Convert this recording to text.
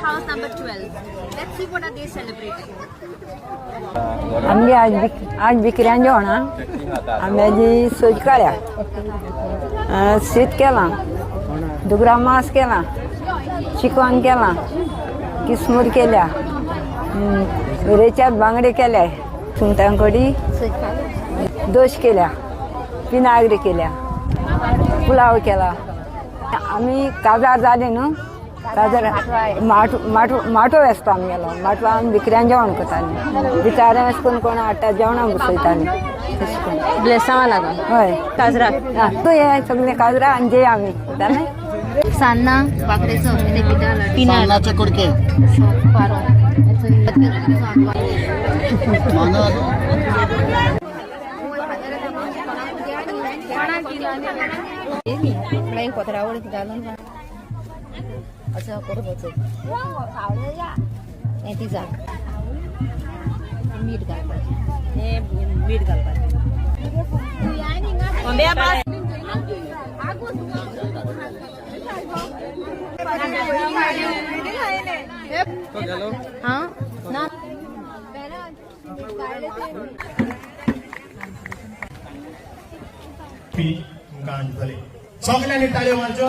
house number 12. Let's see what are they celebrating. आमगे आज आज बिकऱ्यां जेवण आं. आंब्याची सोज काड्या, शीत केलां, दुगरा मांस केलां, चिकन केलां, किसमूर केल्या, रेच्यात बांगडे केले, सुंगटां कडी, दोश केल्या, पिनाग्री केल्या, पुलाव केला. आमी काजार जाले न्हू, काजार माटो माटो माटो आसता आमगेलो. माटवा आमी बिकऱ्यां जेवण करतालीं. बिचाऱ्यां अशें करून कोण हाडटा जेवणाक बसयतालीं तशें करून. ब्लेसांवा लागून हय. काजरा. हा, तूं हे सगळें काजरा आनी जेय आमी जालें. सान्नां बाकरेचो पिनार. सान्नाचे कुडके. पत्रावळ घालून असं करपाचो हें ती जाग मीठ घालपाचें. हे मीठ घालपाचें. आंब्या पास. हां ना. पी तुमकां दितले. सगल्यांनी ताळयो मारच्यो.